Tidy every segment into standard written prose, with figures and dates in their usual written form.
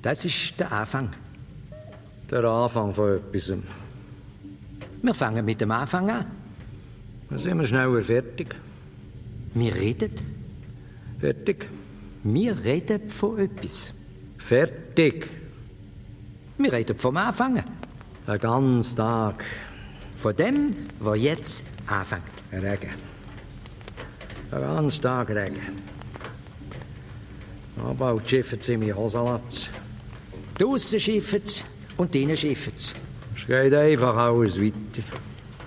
Das ist der Anfang. Der Anfang von etwas. Wir fangen mit dem Anfang an. Dann sind wir schneller fertig. Wir reden. Fertig. Wir reden von etwas. Fertig. Wir reden vom Anfangen. Den ganzen Tag. Von dem, was jetzt anfängt. Regen. Den ganzen Tag Regen. Aber schiffen sie meine Hosenlatz. Draussen schiffen sie und drinnen schiffen sie. Es geht einfach alles weiter.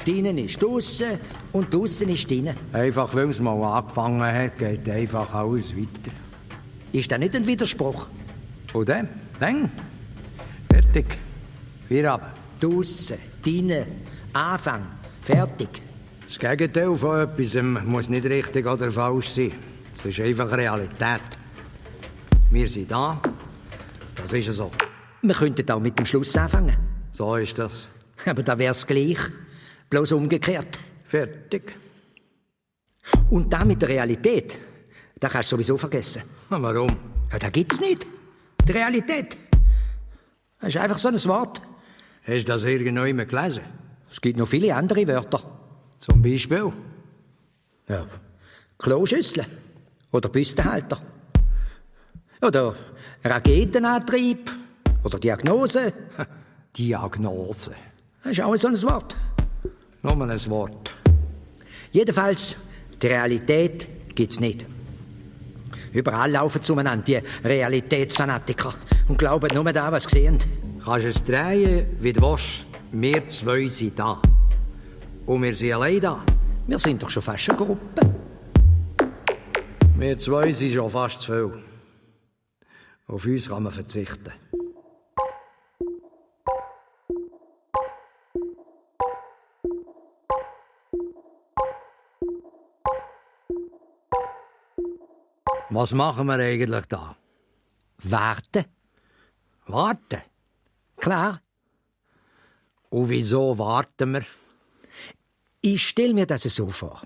Drinnen ist draussen und draussen ist drinnen. Einfach weil es mal angefangen hat, geht einfach alles weiter. Ist das nicht ein Widerspruch? Und dann? Fertig. Feierabend. Draussen, drinnen, Anfang, fertig. Das Gegenteil von etwas muss nicht richtig oder falsch sein. Es ist einfach Realität. Wir sind da. Das ist so. Wir könnten auch mit dem Schluss anfangen. So ist das. Aber da wär's gleich. Bloß umgekehrt. Fertig. Und da mit der Realität, da kannst du sowieso vergessen. Warum? Ja, da gibt's nicht. Die Realität. Das ist einfach so ein Wort. Hast du das irgendwo immer gelesen? Es gibt noch viele andere Wörter. Zum Beispiel? Ja, Kloschüssel. Oder Büstenhalter. Oder Raketenantrieb. Oder Diagnose. Diagnose. Das ist auch so ein Wort. Nur ein Wort. Jedenfalls, die Realität gibt's nicht. Überall laufen zueinander die Realitätsfanatiker und glauben nur da, was sie sehen. Kannst es drehen, wie du willst. Wir zwei sind da. Und wir sind allein da. Wir sind doch schon fast eine Gruppe. Wir zwei sind schon fast zu viel. Auf uns kann man verzichten. Was machen wir eigentlich da? Warten. Warten? Klar. Und wieso warten wir? Ich stelle mir das so vor.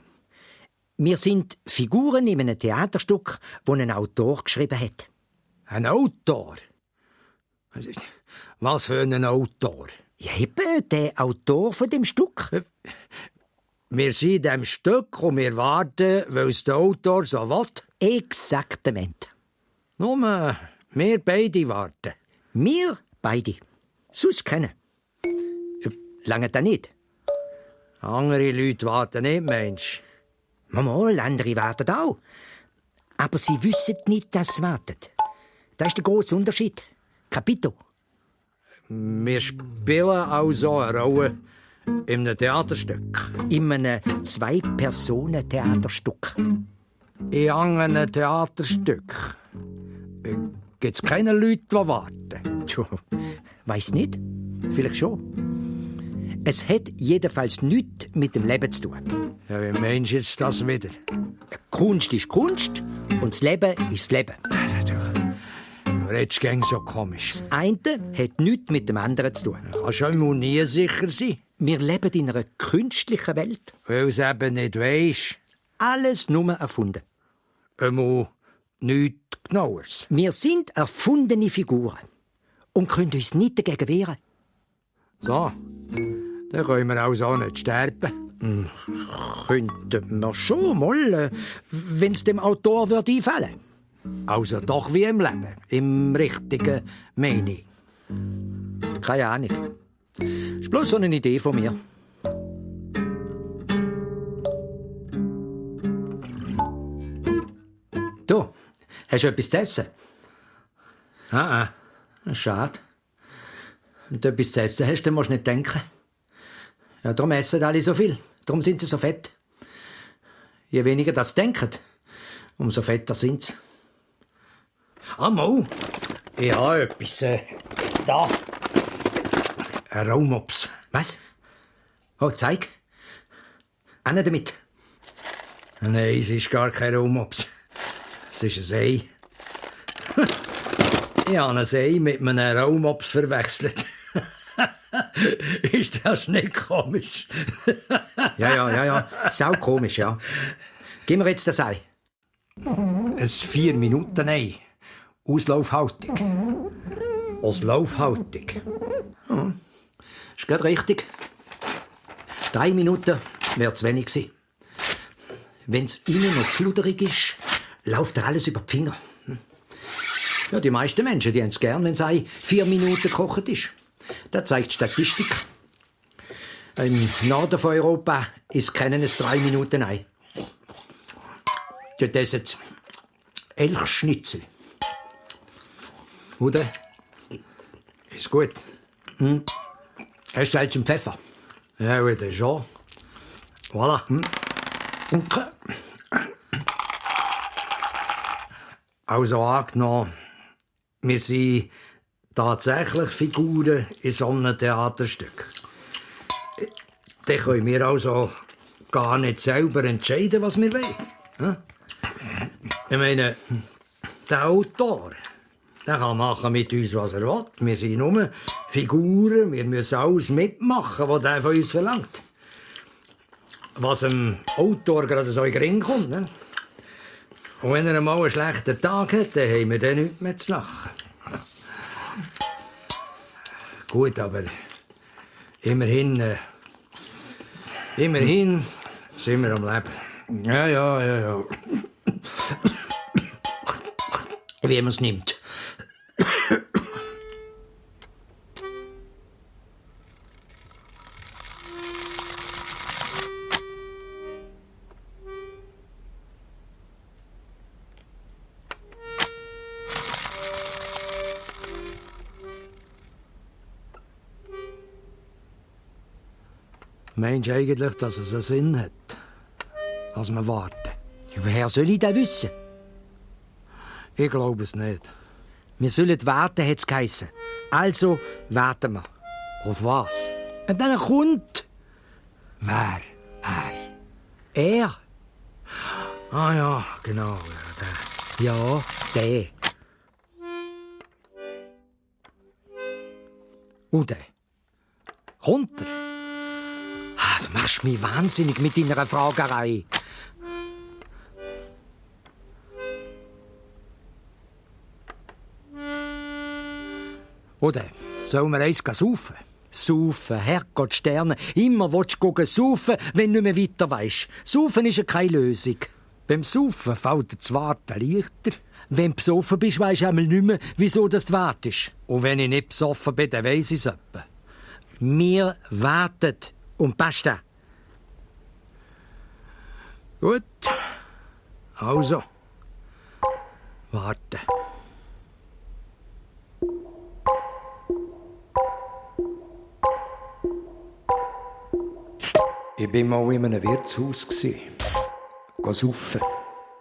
Wir sind Figuren in einem Theaterstück, das ein Autor geschrieben hat. Ein Autor? Was für ein Autor? Ja, eben, der Autor von dem Stück. Wir sind in diesem Stück und wir warten, weil es der Autor so will. Exaktament. Nur, wir beide warten. Wir beide. Sonst kennen. Lange da nicht. Andere Leute warten nicht, Mensch. Mal, andere warten auch. Aber sie wissen nicht, dass sie warten. Das ist der grosse Unterschied. Capito. Wir spielen also eine Rolle in einem Theaterstück. In einem 2-Personen-Theaterstück. In anderen Theaterstück gibt es keine Leute, die warten. Tja, weiss nicht. Vielleicht schon. Es hat jedenfalls nichts mit dem Leben zu tun. Ja, wie meinst du jetzt das wieder? Kunst ist Kunst und das Leben ist das Leben. Du redest gäng so komisch. Das eine hat nichts mit dem anderen zu tun. Du kannst schon nie sicher sein. Wir leben in einer künstlichen Welt. Weil es eben nicht weisst. Alles nur erfunden. Einmal nichts Genaues. Wir sind erfundene Figuren und können uns nicht dagegen wehren. So, dann können wir also auch nicht sterben. Könnten wir schon mal, wenn es dem Autor würde einfallen. Also doch wie im Leben, im richtigen meine. Keine Ahnung. Das ist bloß so eine Idee von mir. Du, hast du etwas zu essen? Ah. Schade. Wenn du etwas zu essen hast, dann musst du nicht denken. Ja, darum essen alle so viel. Darum sind sie so fett. Je weniger das denken, umso fetter sind sie. Mo, ich habe etwas. Da. Ein Raumops. Was? Oh, zeig. Anne damit. Nein, es ist gar kein Raumops. Es ist ein Ei. Ich habe ein Ei mit einem Raumops verwechselt. Ist das nicht komisch? Ja. Sau komisch, ja. Gib mir jetzt das Ei. Ein 4-Minuten-Ei. Auslaufhaltung. als Laufhaltung. Ist gerade richtig. 3 Minuten wäre zu wenig gewesen. Wenn es innen noch fluderig ist, läuft dir alles über die Finger. Ja, die meisten Menschen haben es gern, wenn es 4 Minuten gekocht ist. Das zeigt die Statistik. Im Norden von Europa kennen es 3 Minuten Ei. Dort essen sie Elchschnitzel. Oder? Ist gut. Hast du Salz und Pfeffer? Ja, wieder schon. Voilà. Danke. Also angenommen, wir sind tatsächlich Figuren in so einem Theaterstück. Dann können wir also gar nicht selber entscheiden, was wir wollen. Ich meine, der Autor, der kann machen mit uns, was er will. Wir sind nur Figuren, wir müssen alles mitmachen, was er von uns verlangt. Was dem Autor gerade so in den Ring kommt. Ne? Und wenn er mal einen schlechten Tag hat, dann haben wir dann nichts mehr zu lachen. Gut, aber immerhin sind wir am Leben. Ja. Wie man es nimmt. Meinst du eigentlich, dass es einen Sinn hat, dass wir warten? Woher soll ich das wissen? Ich glaube es nicht. Wir sollen warten, hat es geheissen. Also warten wir. Auf was? Und dann kommt Wer? er. Ah ja, genau. Ja, der. Und der. Kommt er? Du machst mich wahnsinnig mit deiner Fragerei. Oder sollen wir eins saufen? Saufen, Herrgott Sterne. Immer willst du saufen, wenn du nicht mehr weiter weisst. Saufen ist ja keine Lösung. Beim Saufen fällt dir das Warten leichter. Wenn du besoffen bist, weisst du einmal nicht mehr, wieso du wartest. Und wenn ich nicht besoffen bin, dann weiss ich es etwa. Wir warten. Und basta. Gut. Also. Warten. Ich war mal in einem Wirtshaus. Saufen.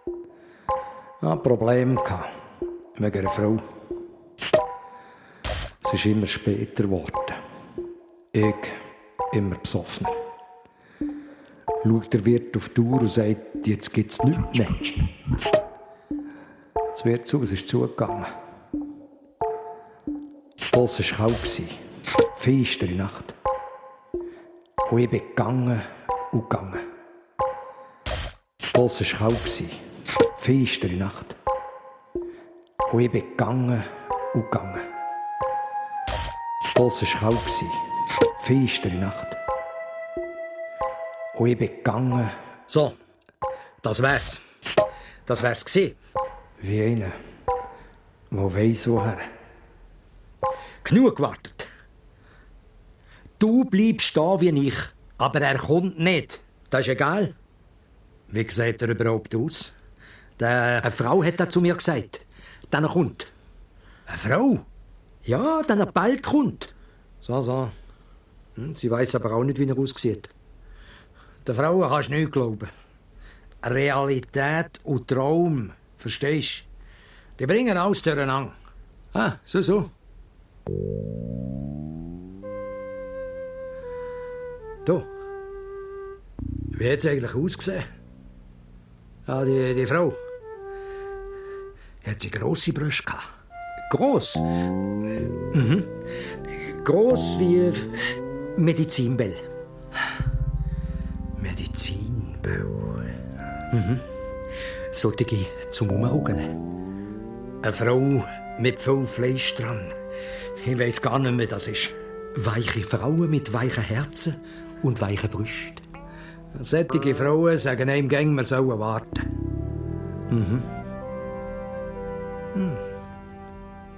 Ich hatte ein Problem wegen einer Frau. Es ist immer später geworden. Ich immer besoffener. Schaut der Wirt auf die Uhr und sagt, jetzt gibt es nichts mehr. Das Wirtshaus ist zugegangen. Draussen war kalt. Finstere Nacht. Und ich bin gegangen und gegangen. Draussen war kalt. Finstere Nacht. Und ich bin gegangen und gegangen. Draussen war kalt. Finstere Nacht. Und ich bin gegangen. So, das wär's. Das wär's gewesen. Wie einer, der weiss woher. Genug gewartet. Du bleibst da wie ich, aber er kommt nicht. Das ist egal. Wie sieht er überhaupt aus? Eine Frau hat das zu mir gesagt. Dann er kommt. Eine Frau? Ja, dann er bald kommt. So. Sie weiß aber auch nicht, wie er aussieht. Den Frauen kannst du nicht glauben. Realität und Traum, verstehst du? Die bringen alles durcheinander. Ah, so. Du, wie hat es eigentlich ausgesehen? Ah, die Frau. Hat sie grosse Brüste gehabt? Gross? Gross wie Medizinbell. Medizinbau. Sollte zum Umrugeln. Eine Frau mit viel Fleisch dran. Ich weiss gar nicht mehr, das ist. Weiche Frauen mit weichen Herzen und weichen Brüsten. Sättige Frauen sagen einem gäng, wir sollen warten.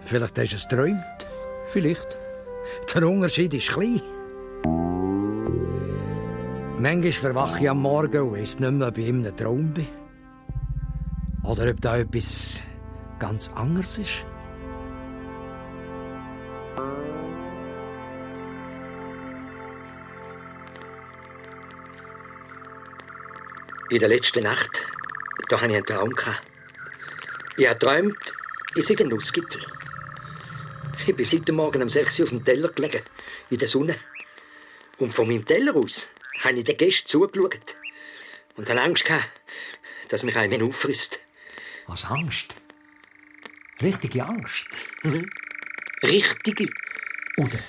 Vielleicht hast du es geträumt. Vielleicht. Der Unterschied ist klein. Manchmal verwache ich am Morgen und weiss nicht mehr, ob ich in einem Traum bin. Oder ob da etwas ganz anderes ist. In der letzten Nacht, da hatte ich einen Traum. Ich habe geträumt, ich sei ein Nussgipfel. Ich bin seit dem Morgen um 6 Uhr auf dem Teller gelegen, in der Sonne. Und von meinem Teller aus habe ich den Gästen zugeschaut. Und hatte Angst, dass mich einer auffrisst. Was Angst? Richtige Angst? Richtige. Oder?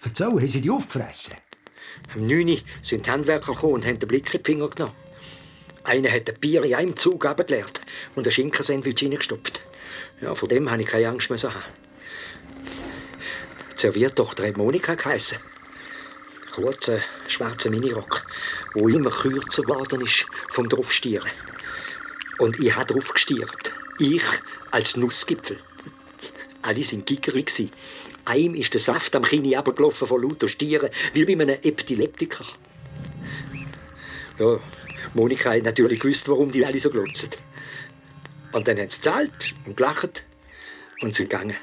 Erzähl, haben sie dich auffressen? Um 9 Uhr sind die Handwerker gekommen und haben den Blick in die Finger genommen. Einer hat ein Bier in einem Zug abgeleert und ein Schinkensandwich reingestopft. Ja, von dem hatte ich keine Angst mehr haben. Die Serviertochter hat Monika geheissen. Kurzer, schwarzer Minirock, der immer kürzer geworden ist vom Draufstieren. Und ich habe drauf gestiert. Ich als Nussgipfel. Alle waren gickerig. Einem ist der Saft am Kinn runtergelaufen von lauter Stieren, wie bei einem Epileptiker. Ja, Monika hat natürlich gewusst, warum die alle so glotzen. Und dann haben sie gezahlt und gelacht und sind gegangen.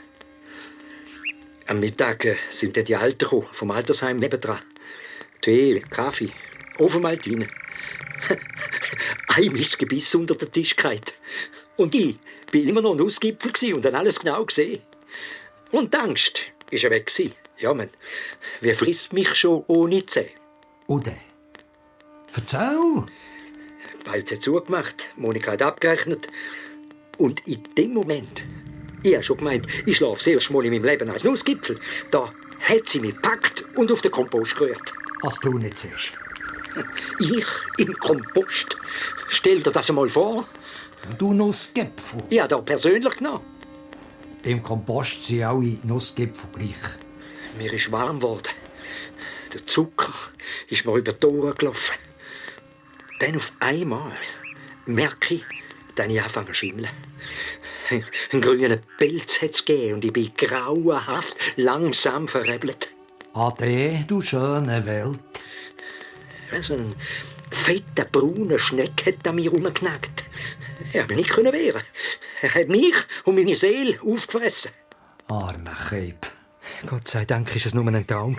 Am Mittag sind dann die Alten gekommen, vom Altersheim nebendran. Tee, Kaffee, Ofenmaltine. Einem ist das Gebiss unter den Tisch gefallen. Und ich bin immer noch Nussgipfel und habe alles genau gesehen. Und die Angst war ja weg. Ja, man, wer frisst mich schon ohne Zähne? Oder? Erzähl! Die Beiz hat zugemacht, Monika hat abgerechnet. Und in dem Moment, ich habe schon gemeint, ich schlafe das erste Mal in meinem Leben als Nussgipfel, da hat sie mich gepackt und auf den Kompost gerührt. Was du nicht siehst. Ich im Kompost? Stell dir das einmal vor. Du Nussgipfel. Ich habe da persönlich genommen. Im Kompost sind alle Nussgipfel gleich. Mir ist warm geworden. Der Zucker ist mir über die Ohren gelaufen. Dann auf einmal merke ich, dass ich anfange zu schimmeln. Einen grünen Pelz hat es gegeben und ich bin grauenhaft langsam verrebelt. Ade, du schöne Welt. So ein fetter, brauner Schneck hat an mir herumgenagt. Er konnte mich nicht wehren. Er hat mich und meine Seele aufgefressen. Arme Keib. Gott sei Dank war es nur ein Traum.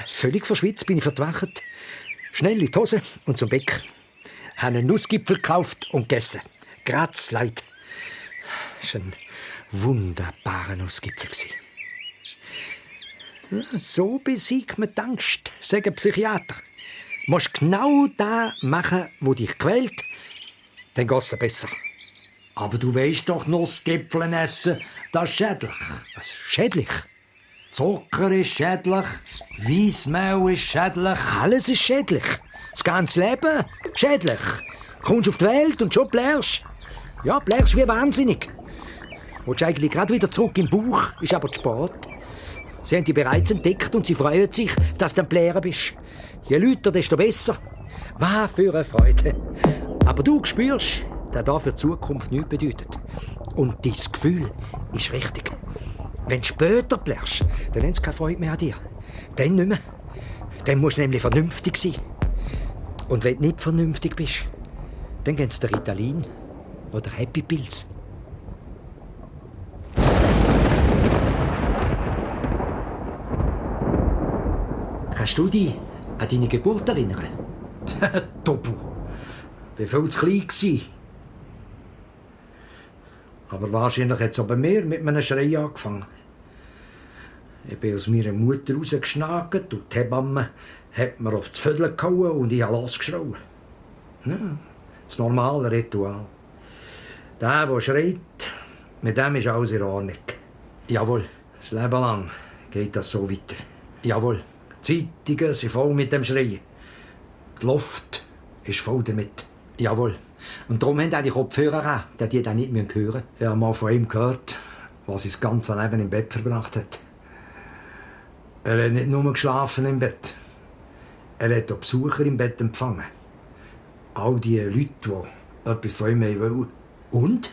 Völlig verschwitzt bin ich verwacht. Schnell in die Hose und zum Bäcker. Habe einen Nussgipfel gekauft und gegessen. Graz leid. Das war ein wunderbarer Nussgipfel. So besiegt man die Angst, sagen Psychiater. Du musst genau das machen, was dich quält, dann geht es dir besser. Aber du weisst doch, Nussgipfel essen, das ist schädlich. Was, schädlich? Zucker ist schädlich, Weissmehl ist schädlich. Alles ist schädlich. Das ganze Leben schädlich. Du kommst auf die Welt und schon blärst. Ja, blärst wie wahnsinnig. Du willst eigentlich gerade wieder zurück im Bauch, ist aber zu spät. Sie haben dich bereits entdeckt und sie freuen sich, dass du am Blären bist. Je lauter, desto besser. Was für eine Freude. Aber du spürst, dass das für die Zukunft nichts bedeutet. Und dein Gefühl ist richtig. Wenn du später blärst, dann haben sie keine Freude mehr an dir. Dann nicht mehr. Dann musst du nämlich vernünftig sein. Und wenn du nicht vernünftig bist, dann gehen sie dir Ritalin oder Happy Pills. Kannst du dich an deine Geburt erinnern? Topu. Ich war viel zu klein. Aber wahrscheinlich hat es auch bei mir mit einem Schrei angefangen. Ich bin aus meiner Mutter rausgeschnagt und die Hebamme hat mir auf die Vödel gehauen und ich habe losgeschrien. Ja, das normale Ritual. Der schreit, mit dem ist alles in Ordnung. Jawohl. Das Leben lang geht das so weiter. Jawohl. Die Zeitungen sind voll mit dem Schreien. Die Luft ist voll damit. Jawohl. Und darum haben auch die Kopfhörer an, dass die das nicht hören müssen. Ich habe mal von ihm gehört, was sie das ganze Leben im Bett verbracht hat. Er hat nicht nur geschlafen im Bett. Er hat auch Besucher im Bett empfangen. All die Leute, die etwas von ihm wollten. Und?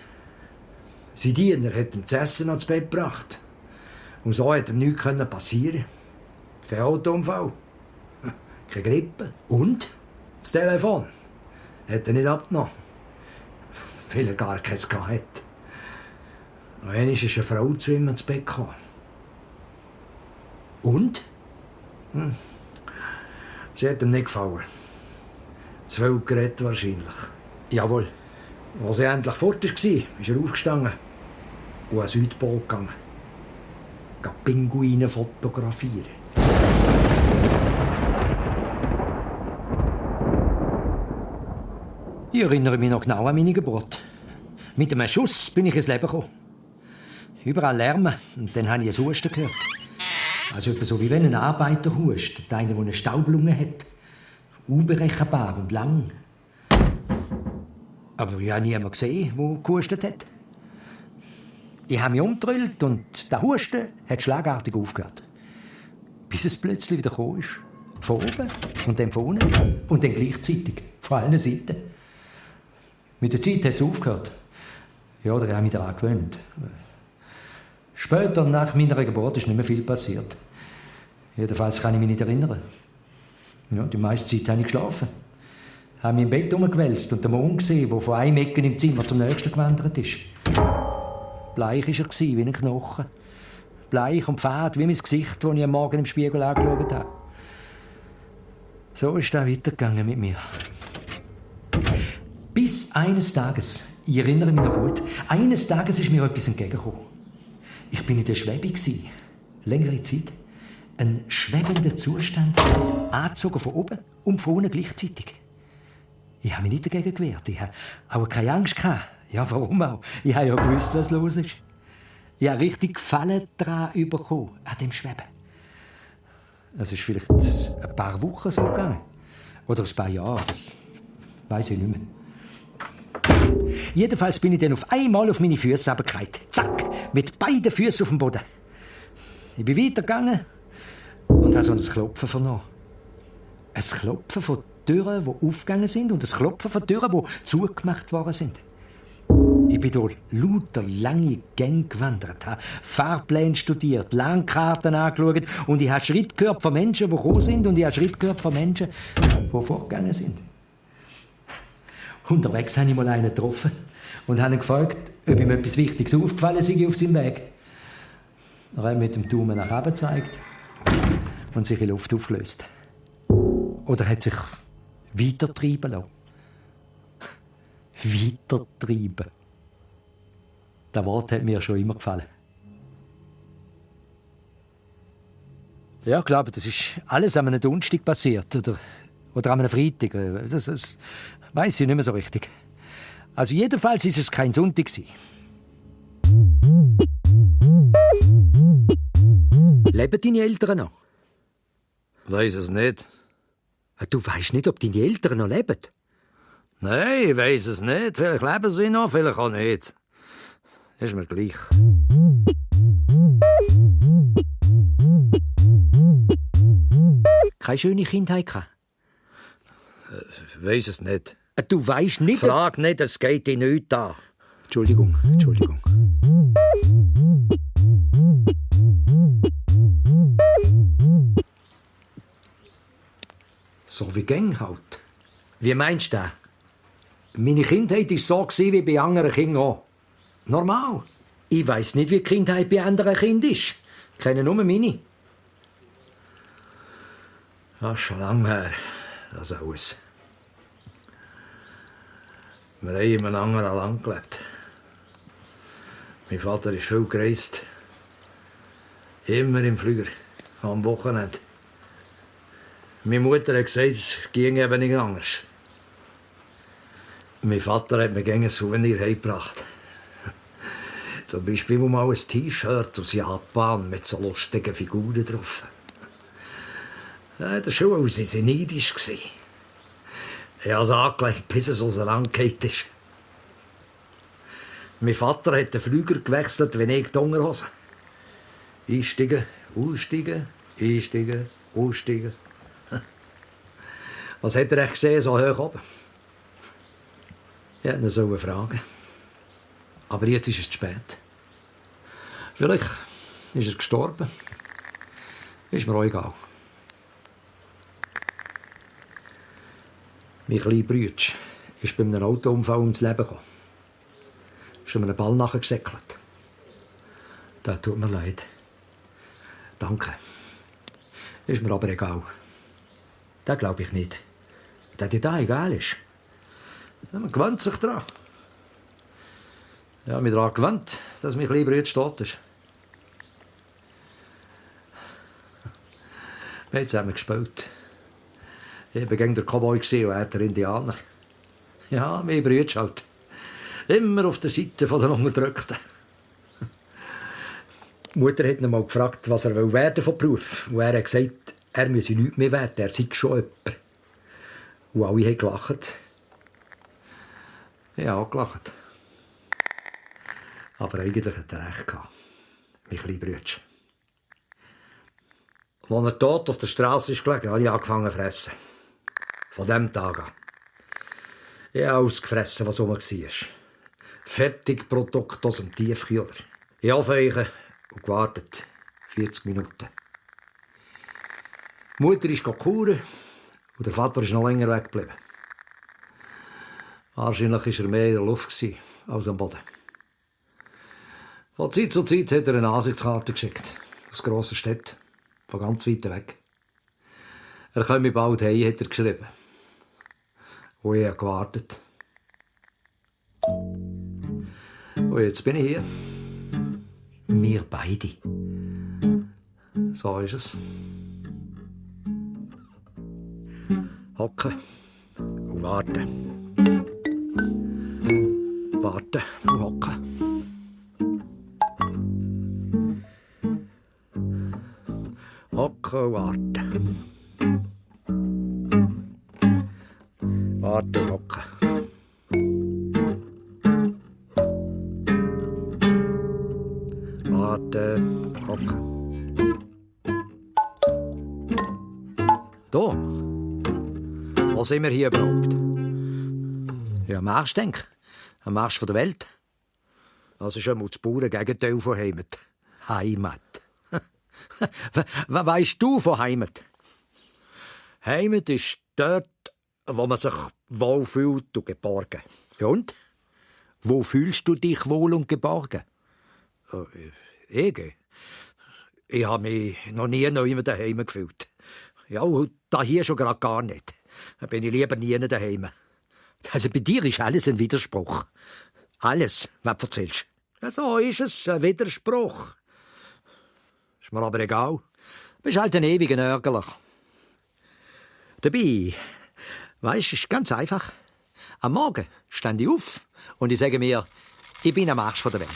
Sein Diener hat ihm das Essen ans Bett gebracht. Und so hat ihm nichts passieren. Kein Autounfall. Keine Grippe. Und? Das Telefon hat er nicht abgenommen. Weil er gar keins hatte. Und einmal ist eine Frau zu ihm ins Bett gekommen. Und? Sie hat ihm nicht gefallen. Zu viel geredet wahrscheinlich. Jawohl. Als sie endlich fort war, ist er aufgestanden und an den Südpol gegangen. Geht Pinguine fotografieren. Ich erinnere mich noch genau an meine Geburt. Mit einem Schuss bin ich ins Leben gekommen. Überall Lärmen und dann habe ich ein Husten gehört. Also etwa so wie wenn ein Arbeiter hustet, einer, der eine Staublunge hat. Unberechenbar und lang. Aber ich habe niemanden gesehen, der gehustet hat. Ich habe mich umgedrillt und der Husten hat schlagartig aufgehört. Bis es plötzlich wieder gekommen ist. Von oben und dann von unten und dann gleichzeitig. Von allen Seiten. Mit der Zeit hat es aufgehört. Ja, da habe ich mich daran gewöhnt. Später, nach meiner Geburt, ist nicht mehr viel passiert. Jedenfalls kann ich mich nicht erinnern. Ja, die meiste Zeit habe ich geschlafen. Ich habe mich im Bett herumgewälzt und den Mond gesehen, der von einem Ecken im Zimmer zum nächsten gewandert ist. Bleich war er wie ein Knochen. Bleich und fad wie mein Gesicht, das ich am Morgen im Spiegel angeschaut habe. So ist das weitergegangen mit mir. Bis eines Tages, ich erinnere mich noch gut, eines Tages ist mir etwas entgegengekommen. Ich bin in der Schwebe, längere Zeit. Ein schwebender Zustand, angezogen von oben und von unten gleichzeitig. Ich habe mich nicht dagegen gewehrt. Ich habe auch keine Angst gehabt. Ja, warum auch? Ich habe ja gewusst, was los ist. Ich habe richtig Gefallen daran bekommen, an dem Schweben. Es ist vielleicht ein paar Wochen so gegangen. Oder ein paar Jahre. Das weiss ich nicht mehr. Jedenfalls bin ich dann auf einmal auf meine Füße runtergefallen. Zack! Mit beiden Füßen auf dem Boden. Ich bin weitergegangen und habe so ein Klopfen vernommen. Ein Klopfen von Türen, die aufgegangen sind, und ein Klopfen von Türen, die zugemacht worden sind. Ich bin durch lauter lange Gänge gewandert, habe Fahrpläne studiert, Landkarten angeschaut und ich habe Schritt gehört von Menschen, die gekommen sind, und ich habe Schritt gehört von Menschen, die vorgegangen sind. Unterwegs habe ich mal einen getroffen und habe ihn gefragt, ob ihm etwas Wichtiges aufgefallen sei auf seinem Weg. Er hat mit dem Daumen nach oben gezeigt und sich in die Luft aufgelöst. Oder hat sich weitertreiben lassen. Weitertreiben. Das Wort hat mir schon immer gefallen. Ja, ich glaube, das ist alles an einem Donnerstag passiert. Oder an einem Freitag. Das weiss ich nicht mehr so richtig. Also jedenfalls ist es kein Sonntag gewesen. Leben deine Eltern noch? Weiss es nicht. Du weisst nicht, ob deine Eltern noch leben? Nein, ich weiss es nicht. Vielleicht leben sie noch, vielleicht auch nicht. Ist mir gleich. Keine schöne Kindheit gehabt? Weiss es nicht. Du weisst nicht... Frag nicht, es geht dich nichts an. Entschuldigung. So wie Gang halt. Wie meinst du das? Meine Kindheit war so wie bei anderen Kindern auch. Normal. Ich weiss nicht, wie die Kindheit bei anderen Kindern ist. Ich kenne nur meine. Das ist schon lange her, das alles. Wir haben in einem anderen Land gelebt. Mein Vater ist viel gereist. Immer im Flüger, am Wochenende. Meine Mutter hat gesagt, es ging eben nicht anders. Mein Vater hat mir gerne ein Souvenir heimgebracht. Zum Beispiel mal ein T-Shirt aus Japan mit so lustigen Figuren drauf. Ja, in der Schule war sie neidisch. Ich habe es angelegt, bis es auseinander ist. Mein Vater hat den Flüger gewechselt, wenn ich die Unterhose. Einsteigen, aussteigen, einsteigen, aussteigen. Was hat er echt gesehen, so hoch oben? Ich hätte ihn so fragen. Aber jetzt ist es zu spät. Vielleicht ist er gestorben. Ist mir auch egal. Mein kleiner Bruder ist bei einem Autounfall ums Leben gekommen. Ist einem Ball nachgesäckelt. Das tut mir leid. Danke. Ist mir aber egal. Das glaube ich nicht. Dass dir das egal ist. Ja, man gewöhnt sich daran. Ich habe mich daran gewöhnt, dass mein kleiner Bruder tot ist. Wir haben zusammen gespielt. Ich war gegen den Cowboy und er der Indianer. Ja, mein Bruder halt. Immer auf der Seite der Unterdrückten. Die Mutter hat ihn mal gefragt, was er werden von Beruf. Und er hat gesagt, er müsse nichts mehr werden, er sei schon jemand. Und alle haben gelacht. Ich habe auch gelacht. Aber eigentlich hat er recht gehabt. Mein kleiner Bruder. Als er tot auf der Straße ist gelegen, habe ich angefangen zu fressen. Von diesem Tag an. Ich habe alles gefressen, was rum war. Fertigprodukte aus dem Tiefkühler. Ich habe aufweichen und gewartet. 40 Minuten. Die Mutter ist kuren und der Vater ist noch länger weggeblieben. Wahrscheinlich war er mehr in der Luft als am Boden. Von Zeit zu Zeit hat er eine Ansichtskarte geschickt. Aus grossen Städten. Von ganz weit weg. Er komme bald heim, hat er geschrieben. Und ich habe gewartet. Und jetzt bin ich hier. Wir beide. So ist es. Hocken und warten. Warten und hocken. Hocken und warten. Warten und hocken. Warten, hocken. Da. Wo sind wir hier überhaupt? Ja, am Marsch, denke ich. Am Marsch von der Welt. Das ist einmal das pure Gegenteil von Heimat. Heimat. Was weisst du von Heimat? Heimat ist dort, wo man sich wohlfühlt und geborgen. Ja, und? Wo fühlst du dich wohl und geborgen? Ich habe mich noch nie daheim gefühlt. Ja, und da hier schon gerade gar nicht. Da bin ich lieber nie daheim. Also bei dir ist alles ein Widerspruch. Alles, was du erzählst. Ja, so ist es, ein Widerspruch. Ist mir aber egal. Du bist halt ein ewiger Nörgler. Dabei, weisst du, ist ganz einfach. Am Morgen stand ich auf und ich sage mir, ich bin am Arsch der Welt.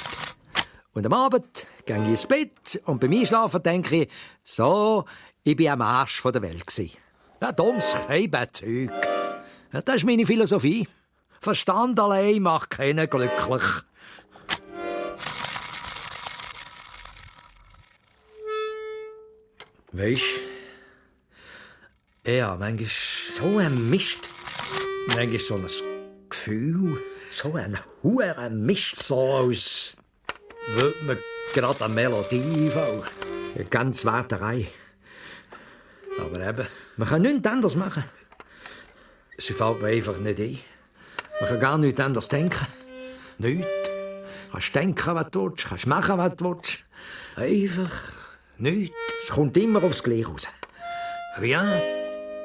Und am Abend gehe ich ins Bett und beim Einschlafen denke ich, so, ich bin am Arsch der Welt gewesen. Ja, dummes Zeug. Ja, das ist meine Philosophie. Verstand allein macht keinen glücklich. Weisst du, ja, manchmal so ein Mist. Manchmal so ein Gefühl, so ein hoher Mist. So als würde mir gerade eine Melodie einfallen. Eine ganz Warterei. Aber eben, man kann nichts anderes machen. Sie fällt mir einfach nicht ein. Man kann gar nichts anderes denken. Nichts. Du kannst denken, was du willst, kannst machen, was du willst. Einfach nichts. Es kommt immer aufs Gleiche raus. Rien.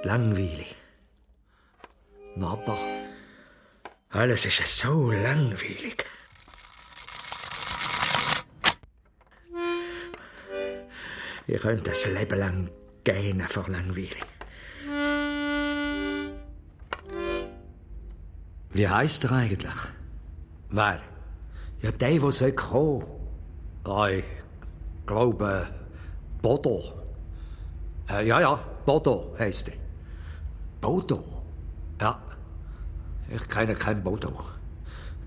Langweilig. Nada. Alles ist so langweilig. Ich könnte das Leben lang gehen vor langweilig. Wie heisst er eigentlich? Wer? Ja, der kommen soll. Ich glaube, Bodo. Ja, Bodo heisst er. Bodo? Ja. Ich kenne keinen Bodo.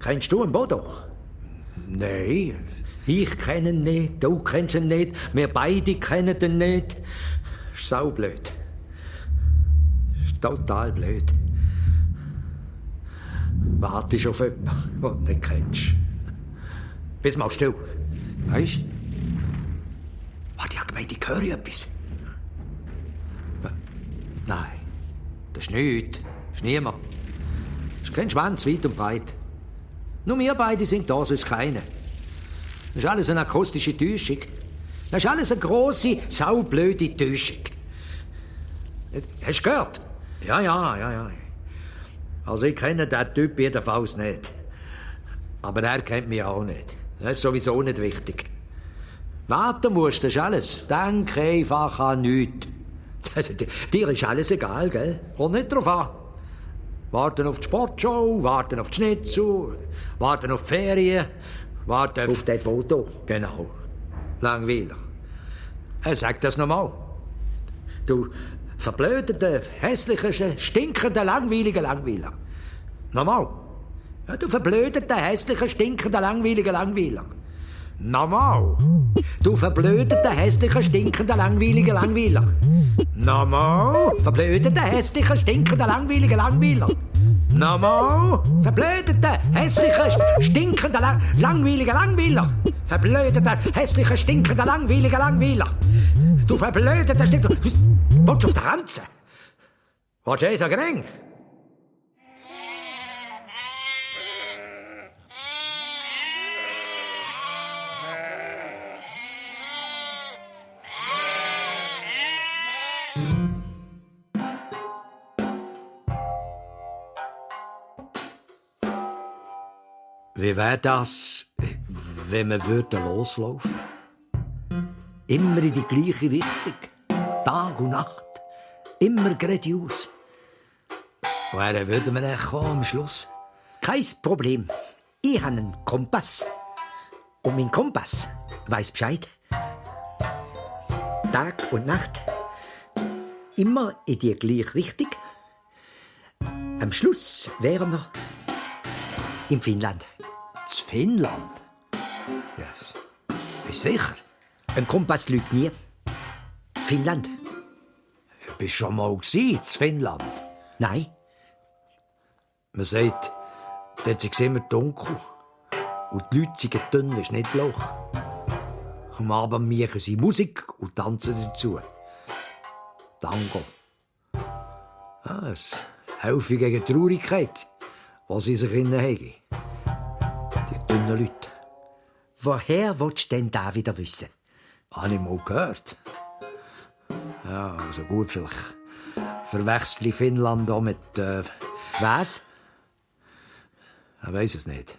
Kennst du einen Bodo? Nein. Ich kenne ihn nicht, du kennst ihn nicht, wir beide kennen ihn nicht. Ist saublöd. Ist total blöd. Wartest auf jemanden, den du nicht kennst. Bist mal still. Weisst du? Warte, ich hab gemeint, ich höre etwas. Nein, das ist nichts. Das ist niemand. Das ist kein Schwanz, weit und breit. Nur wir beide sind da, sonst keine. Das ist alles eine akustische Täuschung. Das ist alles eine grosse, saublöde Täuschung. Hast du gehört? Ja. Also ich kenne den Typ jedenfalls nicht. Aber er kennt mich auch nicht. Das ist sowieso nicht wichtig. Warten musst, das ist alles. Denk einfach an nichts. Dir ist alles egal, gell? Kommt nicht drauf an. Warten auf die Sportshow, warten auf die Schnitzel, warten auf die Ferien, warten auf den Bodo. Genau. Langweilig. Sag das nochmal. Du verblödete, hässliche, stinkende, langweilige Langweiler. Nochmal. Ja, du verblödete, hässliche, stinkende, langweilige Langweiler. Nochmal. Du verblödete, hässliche, stinkende, langweilige Langweiler. Nochmal. Verblödete, hässliche, stinkende, langweilige Langweiler. Nochmal. Verblödete, hässliche, stinkende, langweilige Langweiler. Verblödete, hässliche, stinkende, langweilige Langweiler. Du verblödete, stinkende... Willst du auf der Ranze? Willst du so gering? Wie wäre das, wenn wir loslaufen? Immer in die gleiche Richtung. Tag und Nacht. Immer geradeaus. Woher würden wir denn kommen am Schluss? Kein Problem. Ich habe einen Kompass. Und mein Kompass weiss Bescheid. Tag und Nacht. Immer in die gleiche Richtung. Am Schluss wären wir in Finnland. In Finnland? Ja, bist du sicher? Ein Kompass lügt nie. Finnland. Bist du schon mal in Finnland? Nein. Man sagt, dort ist es immer dunkel. Und die Leute sind dünn wie Schnittlauch. Am Abend machen sie Musik und tanzen dazu. Tango. Ja, es helfe gegen die Traurigkeit, was sie sich innen haben. Die dünnen Leute. Woher willst du denn da wieder wissen? Habe ich mal gehört. Ja, also gut, vielleicht verwechsel ich Finnland auch mit... Was? Ich weiss es nicht.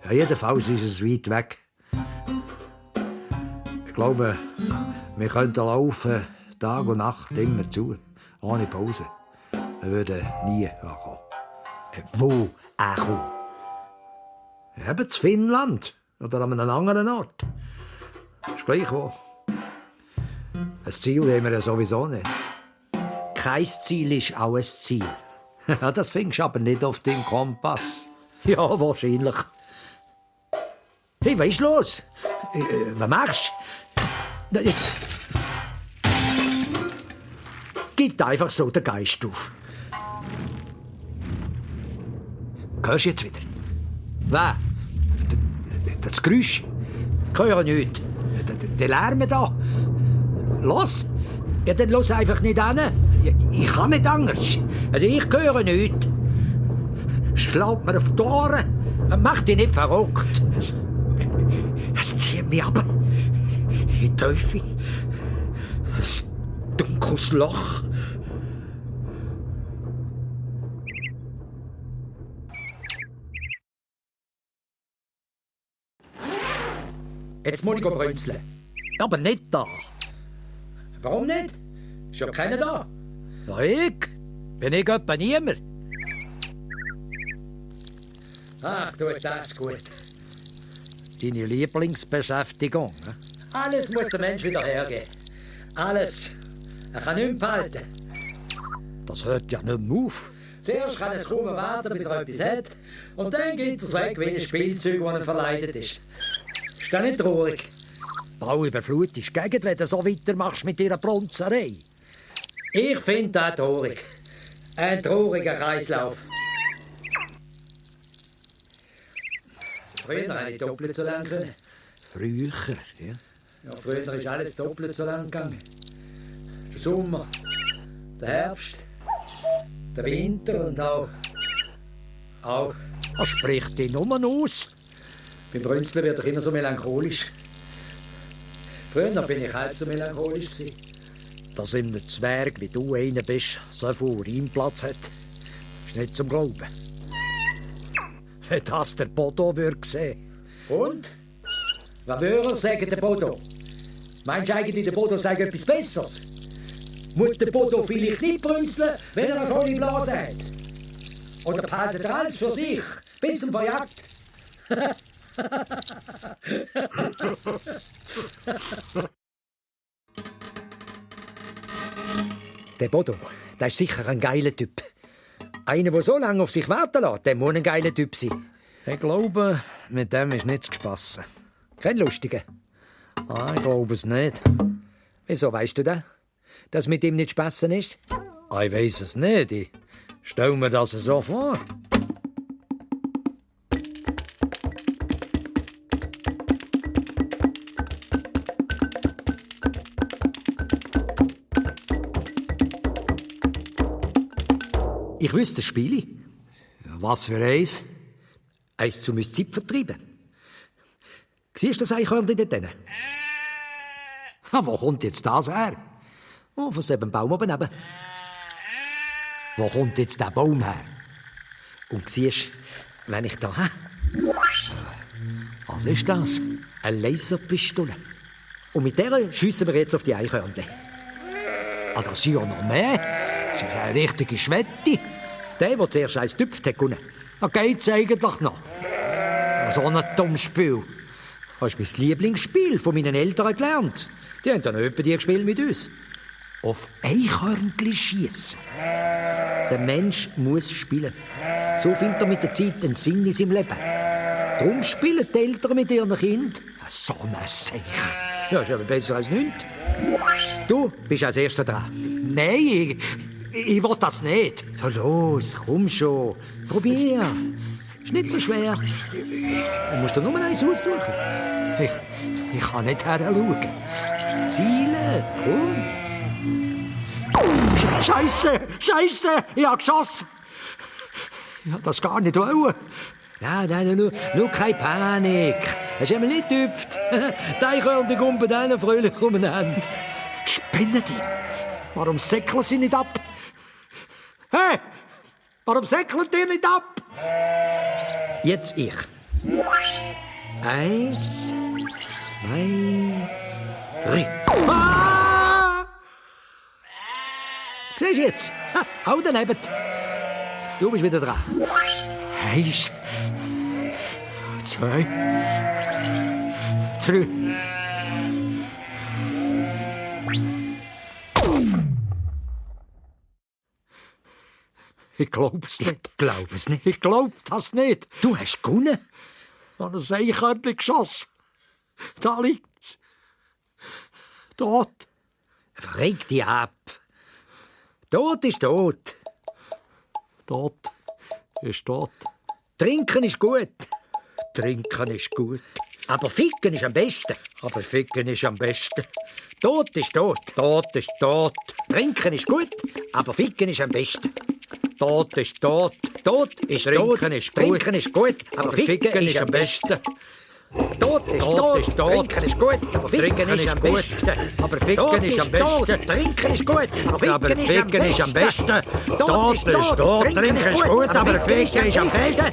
Ja, jedenfalls ist es weit weg. Ich glaube, wir könnten laufen, Tag und Nacht, immer zu, ohne Pause. Wir würden nie ankommen. Wo ankommen? Eben zu Finnland oder an einem anderen Ort. Ist gleich wo. Ein Ziel haben wir ja sowieso nicht. Kein Ziel ist auch ein Ziel. Das findest du aber nicht auf deinem Kompass. Ja, wahrscheinlich. Hey, was ist los? Was machst du? Gib einfach so den Geist auf. Hörst du jetzt wieder? Was? Das Geräusch? Ich höre nichts. Der Lärm da. Los! Ja, dann los einfach nicht an. Ich kann nicht anders. Also ich höre nichts. Schlaut mir auf die Ohren. Mach dich nicht verrückt. Es zieht mich ab. In die Teufel. Ein dunkles Loch. Jetzt muss ich brünzeln. Aber nicht da. Warum nicht? Ist ja keiner da. Ja, ich? Bin ich etwa niemand? Ach, tut das gut. Deine Lieblingsbeschäftigung. Ne? Alles muss der Mensch wieder hergeben. Alles. Er kann nichts behalten. Das hört ja nicht mehr auf. Zuerst kann es kaum warten, bis er etwas hat. Und dann geht er es weg wie ein Spielzeug, das ihm verleidet ist. Ist das nicht traurig? Bauüberflut ist gegen, wenn du so weitermachst mit ihrer Bronzerei. Ich finde das traurig. Ein trauriger Kreislauf. Früher hätte ich doppelt so lang können. Früher, ja. Ja, früher ist alles doppelt so lang gegangen. Der Sommer, der Herbst, der Winter und auch. Das spricht dich nur aus. Beim Brünzeln werde ich immer so melancholisch. Früher bin ich halb so melancholisch gewesen. Dass in einem Zwerg wie du einer bist, so viel Reimplatz hat, ist nicht zum Glauben. Wenn das der Bodo würde sehen. Und? Was würde er sagen, der Bodo? Meinst du eigentlich, der Bodo sagt etwas Besseres? Muss der Bodo vielleicht nicht brünzeln, wenn er eine volle Blase hat? Oder behaltet er alles für sich, bis zum Verjagt? Der Bodo, der ist sicher ein geiler Typ. Einer, der so lange auf sich warten lässt, der muss ein geiler Typ sein. Ich glaube, mit dem ist nicht zu spassen. Kein Lustiger? Ich glaube es nicht. Wieso weißt du das? Dass mit ihm nicht spassen ist? Ich weiss es nicht. Ich stell mir das so vor. Ich wüsste das Spiel. Ja, was für eins? Eins zum Zeit vertreiben. Siehst du das Eichhörnchen dort hinten? Wo kommt jetzt das her? Oh, von so einem Baum oben neben. Wo kommt jetzt der Baum her? Und siehst, wenn ich da habe, Was ist das? eine Laserpistole. Und mit der schiessen wir jetzt auf die Eichhörnchen. Das sind ja noch mehr. Das ist eine richtige Schwette. Der zuerst eins tüpft hat gewonnen. Da geht's eigentlich noch. So ein dummes Spiel. Das ist mein Lieblingsspiel von meinen Eltern gelernt. Die haben dann etwa die gespielt mit uns. Auf Eichhörnchen schiessen. Der Mensch muss spielen. So findet er mit der Zeit einen Sinn in seinem Leben. Darum spielen die Eltern mit ihren Kindern. So ein Seich. Ja, ist aber besser als nichts. Du bist als Erster dran. Nein, ich will das nicht. So los, komm schon. Probier. Ist nicht so schwer. Du musst dir nur eins aussuchen. Ich kann nicht heranschauen. Ziele, komm. Scheiße! Ich hab geschossen! Ich hab das gar nicht wollen. Nein, nur keine Panik. Hast du einmal nicht getüpft? Die Eichhörnchen kumpen dann fröhlich umeinander. Spinnen die? Warum säckeln sie nicht ab? Hey! Warum säckeln die nicht ab? Jetzt ich. 1, 2, 3. Ah! Siehst du jetzt? Auch daneben. Du bist wieder dran. 1, 2, 3. Ich glaub's nicht. Ich glaube es nicht. Ich glaub das nicht. Du hast gewonnen. An ein Eichhörnchen geschossen. Da liegt's. Tot. Reg dich ab. Tot ist tot. Tot ist tot. Trinken ist gut. Trinken ist gut. Aber ficken ist am besten. Aber ficken ist am besten. Tot ist tot. Tot ist tot. Trinken ist gut, aber ficken ist am besten. Tot ist tot. Tot ist Trinken tot. ist gut. Trinken ist gut, aber ficken ist am besten. Tot ist tot. Trinken ist gut, aber ficken ist am besten. Aber ficken ist am besten. Trinken ist gut, aber ficken ist am besten. Tot ist tot. Trinken ist gut, aber ficken ist am besten.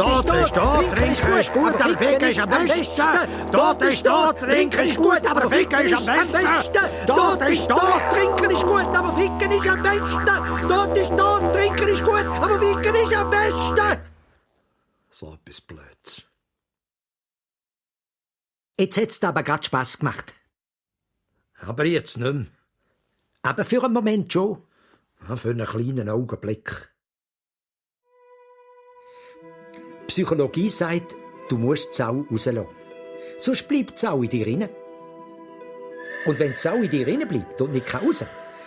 Tot ist tot. Trinken ist gut, aber ficken ist am besten. Tot ist tot. Trinken ist gut, aber ficken ist am besten. Tot ist tot. Trinken ist gut, aber ficken ist am besten. Tot ist tot. Trinken ist gut, aber ficken ist am besten. So etwas Blöds. Jetzt hat's dir aber grad Spass gemacht. Aber jetzt nicht mehr. Aber für einen Moment schon. Für einen kleinen Augenblick. Psychologie sagt, du musst die Sau rauslassen. Sonst bleibt die Sau in dir rein. Und wenn die Sau in dir rein bleibt und nicht raus,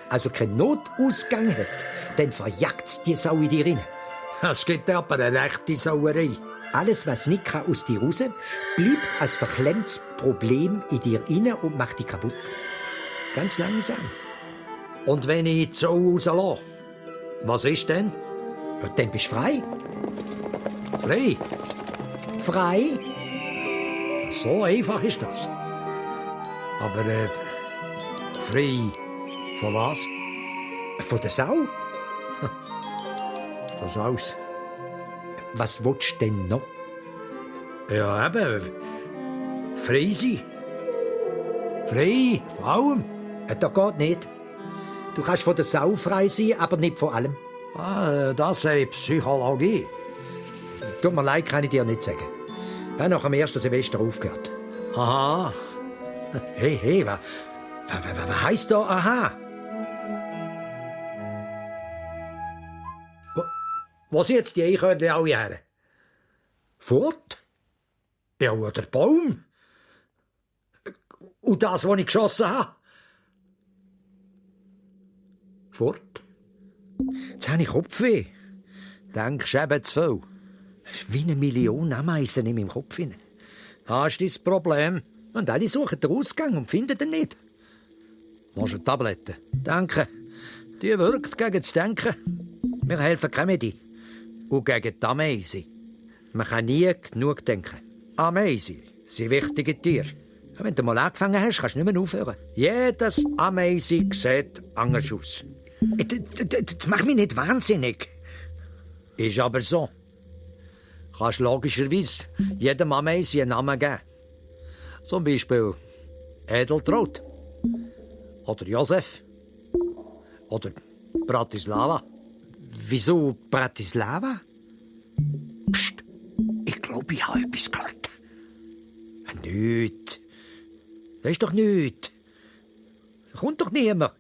also keinen Notausgang hat, dann verjagt es die Sau in dir rein. Es gibt aber eine rechte Sauerei. Alles, was nicht aus dir raus, bleibt als verklemmtes Problem in dir rein und macht dich kaputt. Ganz langsam. Und wenn ich die Sau rauslasse, was ist denn? Und dann bist du frei. Frei? Frei? So einfach ist das. Aber frei von was? Von der Sau? Das aus. Was willst du denn noch? Ja, eben. Frei sein. Frei von allem. Das geht nicht. Du kannst von der Sau frei sein, aber nicht von allem. Das ist Psychologie. Tut mir leid, kann ich dir nicht sagen. Ich habe nach dem ersten Semester aufgehört. Aha. Hey, was heisst da aha? Wo sind jetzt die Eichhörnchen alle her? Fort? Ja, oder der Baum. Und das, was ich geschossen habe. Fort? Jetzt habe ich Kopfweh. Denkst du eben zu viel? Wie 1 Million Ameisen in meinem Kopf. Das ist dein Problem. Und alle suchen den Ausgang und finden ihn nicht. Willst du eine Tablette? Danke. Die wirkt gegen das Denken. Wir helfen keine Medi. Und gegen die Ameisen. Man kann nie genug denken. Ameisen sind wichtige Tiere. Wenn du mal angefangen hast, kannst du nicht mehr aufhören. Jedes Ameisen sieht anders aus. Das macht mich nicht wahnsinnig. Ist aber so. Kannst logischerweise jedem Ameisen einen Namen geben. Zum Beispiel Edeltraut. Oder Josef. Oder Bratislava. Wieso Bratislava? Psst, ich glaube, ich habe etwas gehört. Nichts. Das ist doch nichts. Da kommt doch niemand.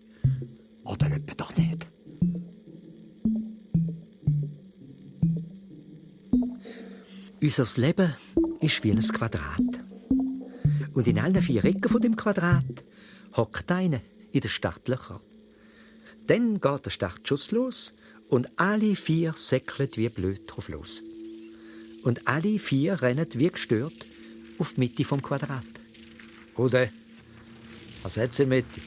Oder etwa doch nicht. Unser Leben ist wie ein Quadrat. Und in allen 4 Ecken von dem Quadrat hockt einer in den Startlöchern. Dann geht der Startschuss los und alle 4 säckeln wie blöd drauf los. Und alle 4 rennen wie gestört auf die Mitte vom Quadrat. Oder? Was hat sie in der Mitte?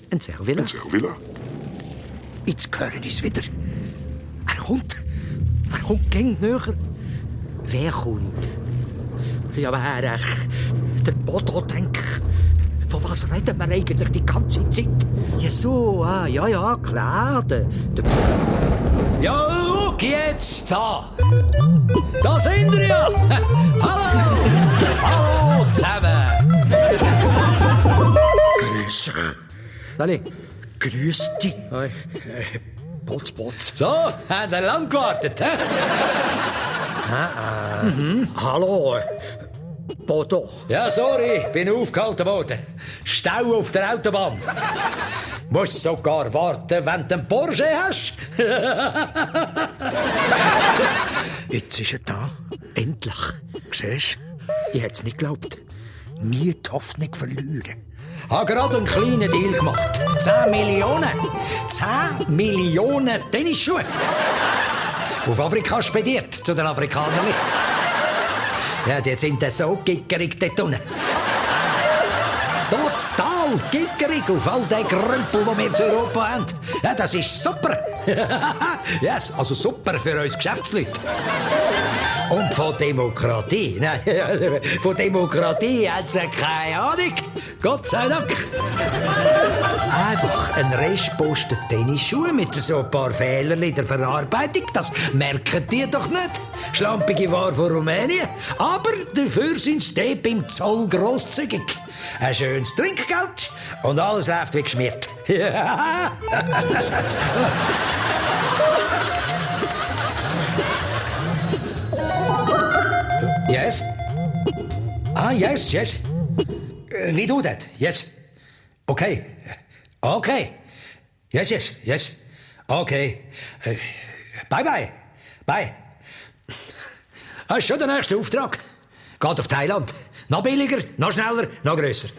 Ein Servilla. Ein Servilla? Jetzt hören wir es wieder. Er kommt gäng näher. Wer kommt? Ja, wer? Der Bodo, denk. Von was reden wir eigentlich die ganze Zeit? Ja, so, ja, klar. Der Ja, schau jetzt da! Da sind wir ja! Hallo! Hallo zusammen! Grüß dich. Sali. Grüß dich. Hoi. Potz. So, haben wir lang gewartet, hä? Hallo, Bodo. Ja, sorry, bin aufgehalten worden. Stau auf der Autobahn. Musst sogar warten, wenn du einen Porsche hast. Jetzt ist er da. Endlich. Siehst du? Ich hätte es nicht geglaubt. Nie die Hoffnung verlieren. Habe gerade einen kleinen Deal gemacht. 10 Millionen. 10 Millionen Tennisschuhe. Auf Afrika spediert, zu den Afrikanern. Ja, die sind so gickerig dort unten. Total gickerig auf all den Krümpel, die wir in Europa haben. Ja, das ist super. Yes, also super für uns Geschäftsleute. Und von Demokratie, nein, von Demokratie hat sie keine Ahnung. Gott sei Dank. Einfach ein Restposten Tennisschuhe mit so ein paar Fehlern in der Verarbeitung. Das merken die doch nicht. Schlampige Ware von Rumänien. Aber dafür sind sie beim Zoll grosszügig. Ein schönes Trinkgeld und alles läuft wie geschmiert. Yes? Yes. Wie du das? Yes. Okay. Yes. Okay. Bye. Das ist schon der nächste Auftrag. Geht auf Thailand. Noch billiger, noch schneller, noch grösser.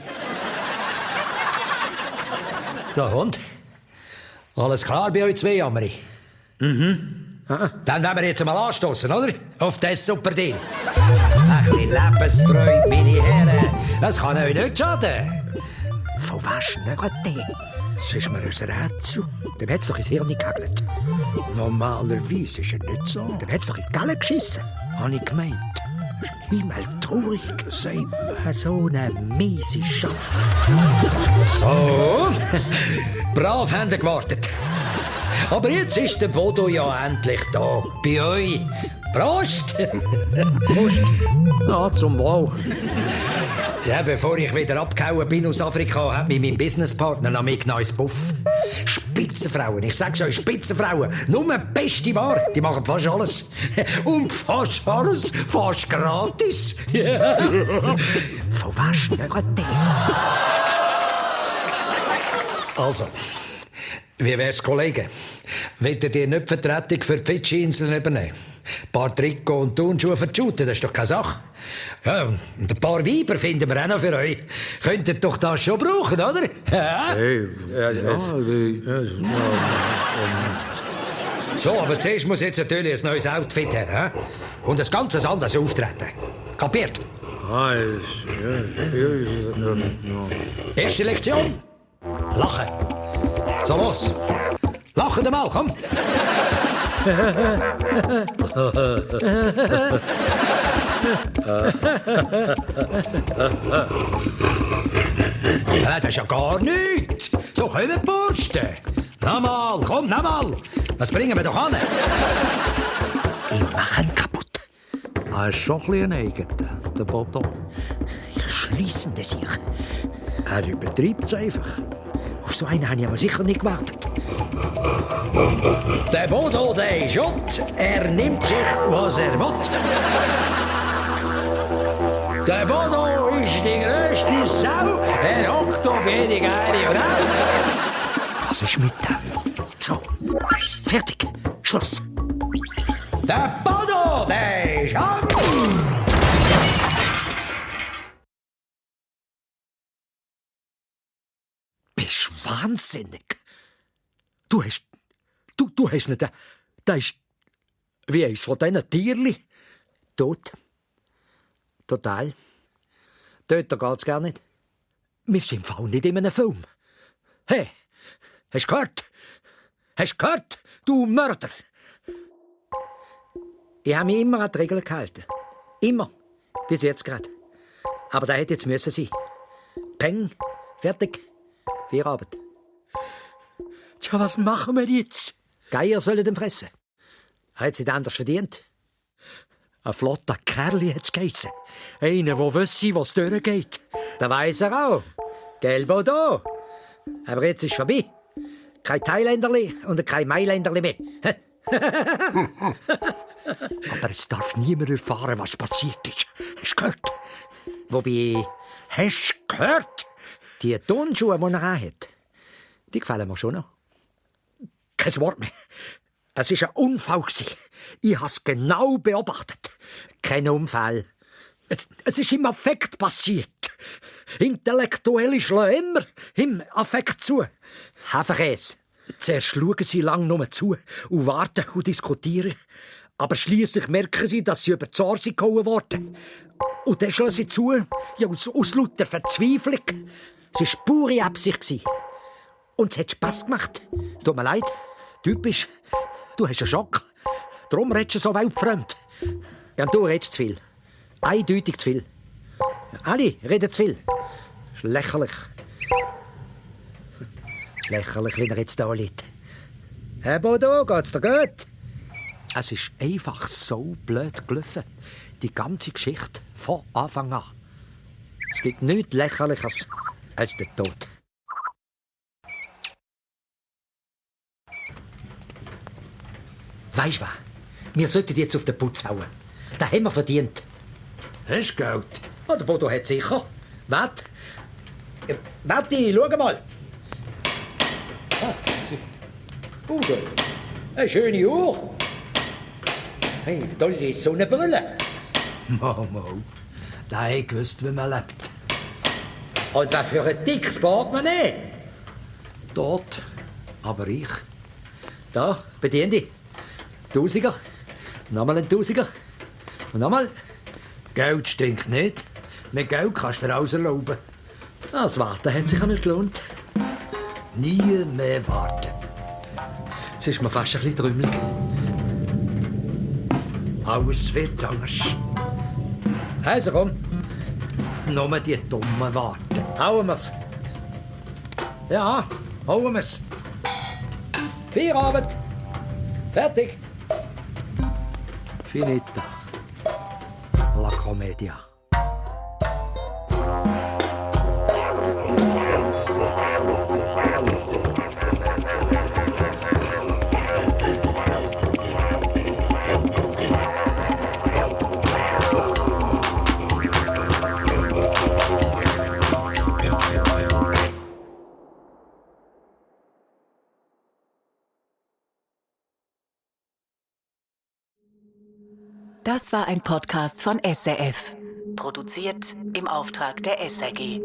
Da, und? Alles klar bei euch zwei, Amri? Dann wollen wir jetzt mal anstoßen, oder? Auf das super Deal. Ein bisschen Lebensfreude, meine Herren. Das kann euch nicht schaden. Von was schnurrt der? Das ist mir ein Rätsel. Dem hat's doch ins Hirn gehagelt. Normalerweise ist es nicht so. Dem hat's doch in die Galle geschissen. Habe ich gemeint. Himmeltraurig. Sagt man. So eine miese Schande. So. Brav haben ihr gewartet. Aber jetzt ist der Bodo ja endlich da. Bei euch. Prost! Prost. Ja, zum Wohl. Ja, bevor ich wieder abgehauen bin aus Afrika, hat mich mein Businesspartner noch mitgenommen ins Buff. Spitzenfrauen, ich sag's euch, Spitzenfrauen. Nur beste Ware, die machen fast alles. Und fast alles, fast gratis. Von was schnurrt der? Also, wie wär's, Kollegen? Wollt ihr nicht Vertretung für die Fidschi-Inseln übernehmen? Ein paar Trikot und Turnschuhe für die Shooter, das ist doch keine Sache. Ja, und ein paar Weiber finden wir auch noch für euch. Könnt ihr doch das schon brauchen, oder? Ja? So, aber zuerst muss jetzt natürlich ein neues Outfit her. Und ein ganz anderes Auftreten. Kapiert? Erste Lektion? Lachen. So, los. Lachen einmal, komm. Das ist ja gar nichts. So kommen die Bursten. Nochmal, komm, nochmal. Das bringen wir doch an. Ich mache ihn kaputt. Er ist schon ein bisschen eigen, der Bodo. Ich schliesse sich. Er übertreibt es einfach. Auf so einen habe ich aber sicher nicht gewartet. Der Bodo, der ist Schott. Er nimmt sich, was er will. Der Bodo ist die grösste Sau. Er hockt auf jede geile Frau. Was ist mit dem? So, fertig. Schluss. Der Bodo, der ist ab. Bist wahnsinnig. Du hast nicht... Da ist... Wie eins von diesen Tierli. Tot. Total. Töter geht's gar nicht. Wir sind im Fall nicht in einem Film. Hey, hast du gehört? Hast du gehört, du Mörder? Ich habe mich immer an die Regeln gehalten. Immer. Bis jetzt gerade. Aber da hätte jetzt müssen sein. Peng. Fertig. Feierabend. Tja, was machen wir jetzt? Geier sollen den fressen. Hat sie anders verdient? Ein flotter Kerl hat's geheissen. Einer, der wüsste, was durchgeht. Da weiss er auch. Gelbo da. Aber jetzt ist vorbei. Kein Thailänderli und kein Mailänderli mehr. Aber es darf niemand erfahren, was passiert ist. Hast du gehört? Wobei... Hast du gehört? Die Turnschuhe, die er anhat, die gefallen mir schon noch. Kein Wort mehr. Es war ein Unfall. Ich habe es genau beobachtet. Kein Unfall. Es ist im Affekt passiert. Intellektuelle schlagen immer im Affekt zu. Hafenkäse. Zuerst schauen sie lang nur zu und warten und diskutieren. Aber schliesslich merken sie, dass sie über die Ohren gehauen worden. Und dann schlagen sie zu, ja, aus lauter Verzweiflung. Es war pure Absicht. Und es hat Spass gemacht. Es tut mir leid. Typisch. Du hast einen Schock. Darum redest du so weltfremd. Ja, und du redest zu viel. Eindeutig zu viel. Alle reden zu viel. Das ist lächerlich. Lächerlich, wie er jetzt da liegt. Herr Bodo, geht's dir gut? Es ist einfach so blöd gelaufen. Die ganze Geschichte von Anfang an. Es gibt nichts Lächerliches als der Tod. Weisst du was? Wir sollten jetzt auf den Putz hauen. Das haben wir verdient. Hast du Geld? Oh, der Bodo hat sicher. Warte. Warte, schau mal. Bodo, eine schöne Uhr. Hey, tolle Sonnenbrille. Mal. Der hat gewusst, wie man lebt. Und was für ein dickes Portemonnaie. Tot, aber ich. Da, bedien dich. Tausiger. Nochmal ein Tausiger. Und nochmal. Geld stinkt nicht. Mit Geld kannst du dir alles erlauben. Das Warten hat sich einmal gelohnt. Nie mehr warten. Jetzt ist mir fast ein bisschen trümmelig. Alles wird anders. Also komm, Nur die Dummen warten. hauen wir's. Ja, holen wir's. Feierabend. Fertig. Finita. La Commedia. Das war ein Podcast von SRF. Produziert im Auftrag der SRG.